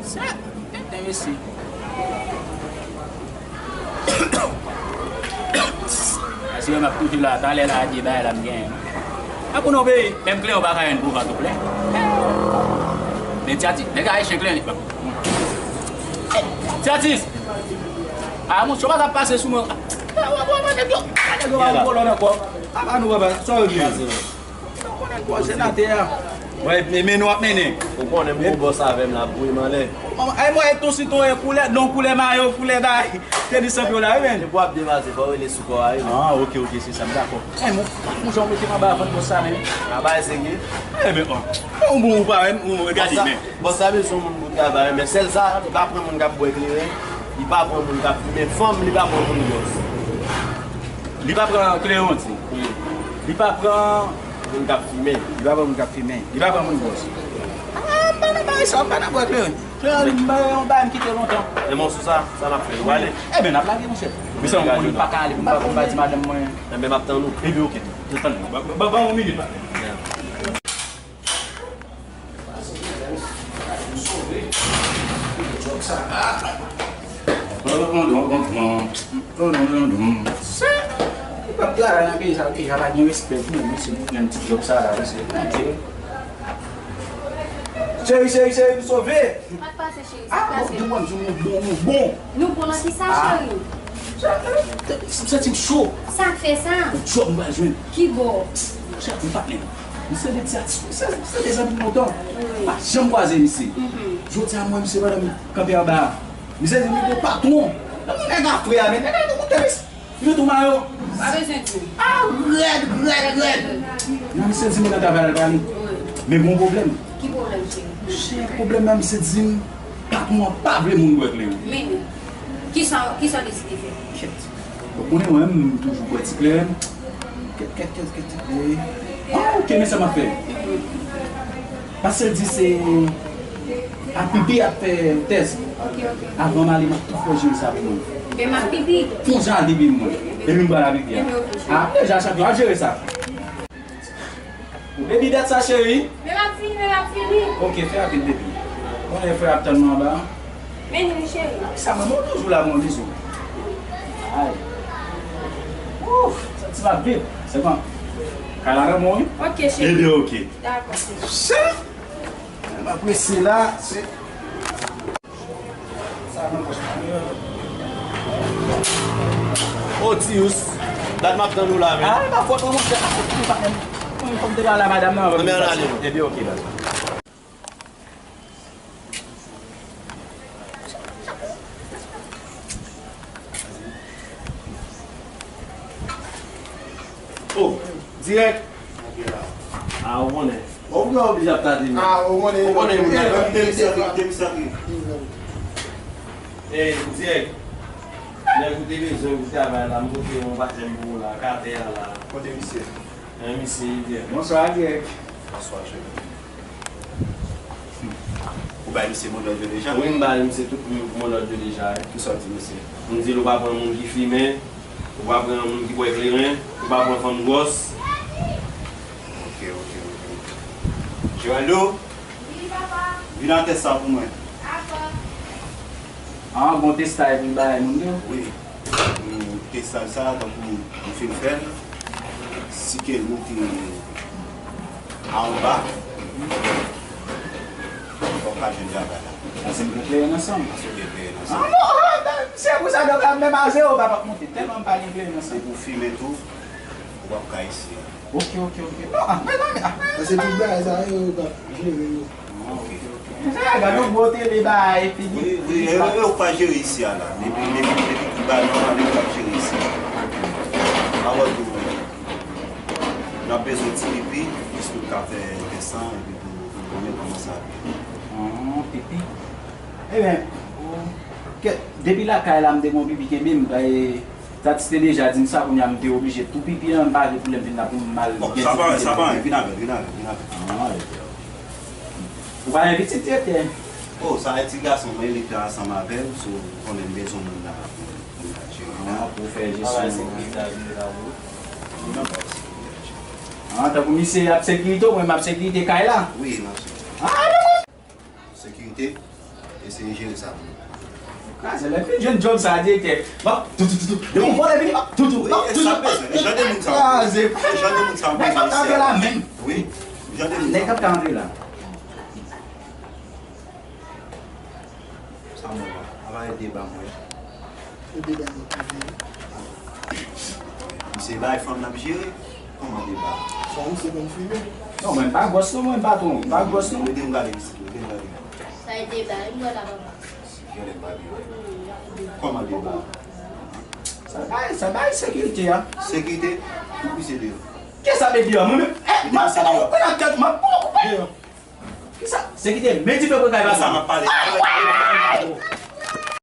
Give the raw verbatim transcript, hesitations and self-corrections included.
Sa, tenten mesye. Asire m ap toujou la, talè la, a di bagay la m genyen. A pou nou peyi, menm Kleyon pa ka jwenn pou vant ou plè. Men ti atis, nèg ayisyen Kleyon li pa. Ti atis! A, monchè, w pa ka pase sou mwen. A, w ap wè nèg yo, nèg yo pa yon kolòn ankò. A, pa nou, papa, sa w vle? Ou konnen bò senatè a. Wè, men, men nou ap mennen. Ou konnen m gon bòs avè m la, bouyi m anlè. Ay, mwen, e ton siton, e koulè, non, koulè mayo, koulè bay. Te di sanpyo la, wi, men. Depi w ap devaze, fò w rele sou kò a, wi, men. Ah, ok, ok, se sa, m dakò. Ay, mon, mon jan w mete m anba vant bòs sa, men. A, bay serye. Ebyen, bon. Ou bon ou pa, men, ou gade, men. Bòs sa bezwen moun pou travay, men sèl sa, li pa pran moun k ap bwè kleren, li pa pran moun k ap fimen fanm, li pa pran moun bòs. Li pa pran kleren, di. Wi. Li pa pran moun k ap fimen. Li pa pran moun k ap fimen. Li pa pran moun bòs. Ah, m pa nan bagay sa, m pa nan bwè kleren. Kleren, m pa yon bagay m kite lontan. Men bon, sou sa, sa n ap fè, nou ale. Ebyen, n ap lage, monchè. Men se yon moun pa ka ale, pou m pa, pou m pa di madanm mwen. Ebyen, m ap tann ou. Ebyen, ok. Tann, ban, ban, ban yon minit, patnè. Cheri, cheri, cheri, m sove. Sa k pase, cheri? Sa k pase? Ah, bon, bon, bon, bon, bon. Nou bon nan kisa, cheri? M santi m cho. Sa k fè sa? Yon djòb m pral jwenn. Ki bò? Chèf, m patnè. Misye de ti atis, se, se de zanmi lontan. Wi. M pa janm kwaze misye. Mhm. Jodi a, mwen, misye pandan m kanpe anba a. Misye di, "Mete patwon." Nan moun nèg a fre a, men nèg a gen kontè, misye. Mete yon mayo. Pa bezwen di. Ah, rèd, rèd, rèd. Nan misye di, "Mwen nan travay la, pale." Wi. Men gon pwoblèm. Ki pwoblèm, cheri? Cheri, pwoblèm nan, misye di m, patwon an pa vle moun bwè kleren. Men, kisa, kisa w deside fè? Kèt. Ou konnen mwen menm, m toujou bwè ti kleren. Kèt, kèt, kèt, kèt, kèt. Ah, ok, men sa m ap fè. Pastè di se ak pipi ap fè tès. Ok, ok. Avan m ale, m ap tou fè jere sa pou mwen. Men m ap pipi. Fon jan al pipi mwen. Epi m pral al pipi a. Ebyen, ok, cheri. Ah, deja, chanpyon, al jere sa. Baby, dat sa, cheri. Men m ap vini, men m ap vini. Ok, fè rapid, baby. Konnen frè ap tann nou anba. Men ni, cheri. Sa, manman, ou toujou la, bon, bizou. Ay. Ouf, santi m ap vip. Se bon. Kay la renmen w, wi. Ok, cheri. Ebyen, ok. Dakò, cheri. Cheri! M ap resi la, se Oh, Tius, dat m ap tann ou la, men. Ah, e pa fòt mwen, monchè, pa fòt mwen, pa fòt mwen. Mwen, fòk m te pale a madanm nan avan. Ann ale. Ebyen, ok, baz. Oh, dirèk. Ah, ou konnen. Ou gen oblije ap tande nou. Ah, ou konnen. Ou konnen, ou konnen. Demisyon, demisyon. Eh, dirèk. Nèg ou te bezwen pou travay la, m pote yon batèm pou ou la, katè a la. Kote misye? Hein, misye, dirèk. Bonswa, dirèk. Bonswa, cheri. Ou bay misye modòd yo deja? Wi, m bay misye tout modòd yo deja, wi. Kisa w di misye? M di l ou pa pran moun ki fimen, ou pa pran moun ki bwè kleren, ou pa pran fanm gwòs. Ok, ok, ok. Geraldo? Wi, papa. Vin ak tès sa pou mwen. Dakò. Ah, bon testay pou l bay moun yo? Wi. Testay sa, tankou m fin fè l, si ke l moute anba, fòk pa jwenn travay la. Paske m gen kleren nan san m. Paske w gen kleren nan san m. Ah, non, ah, ben, se pou sa, donk, a, menm a zewo, pa p ap monte. Tèlman m pa gen kleren nan san m. Se pou fimen tou, ou p ap ka isi a. Ok, ok, ok. Non, ah, mezanmi, ah, men. Paske tout bagay sa yo, yo p ap jere yo. Ok, ok. Sa gade yon gwo tele ba epi wi, wi, e, e, ou pa jere isi a la. Depi, depi, depi tout bagay nòmal, ou p ap jere isi a. Alò tou, n ap bezwen ti pipi, jis pou n ka fè tès lan, epi pou, pou konnen kòman sa ap ye. Ah, pipi. Ebyen, kèt, depi lakay la, m te gon pipi kenbe m, e, Tatis te deja di m sa, kounye a m te oblije tou pipi an, m pa vle pou lè m vin la pou m mal. Bon, gen sa ti pa, pipi sa pa, vin avè l, vin avè l, vin avè l. Ah, ou pa gen pitit, direktè? Oh, sa e ti gason mwen, li te ansanm avè l, so, ou konnen m bezwen moun la pou, pou l jere la. Ah, pou fè jesyon. Ah, tankou misye ap sekirite w, mwen m ap sekirite kay la. Wi, mwen ap sekirite. Ah, dakò. Sekirite. Eseye jere sa pou nou. Kraze lè fi jwenn djòb sa direktè. Bon, tou tou tou tou. Depi yon vòlè vini, bon, tou tou. Bon, tou tou. Jan de moun sa. Kraze. Jan de moun sa. Nèg ap kave la menm. Wi. Jan de moun. Nèg ap kave la. Sa mwen la. Ava e deba mwen. E deba mwen kave. Misye bay fanm nan jere. Kòman deba? Sa ou se konn fime. Non, mwen pa gwòs non, mwen patwon. Mwen pa gwòs non. Ede m gade misye. Ede m gade. Sa e deba, yon bò la papa. Jere pa byen. Kòman deba? Sa bay, sa bay sekirite a. Sekirite? Tout misye deyò. Kisa pe di a? Mwen menm. Eh, mwen ap koupe nan tèt, mwen ap koupe. Kisa? Sekirite, men di pe kay la sa. M ap pale.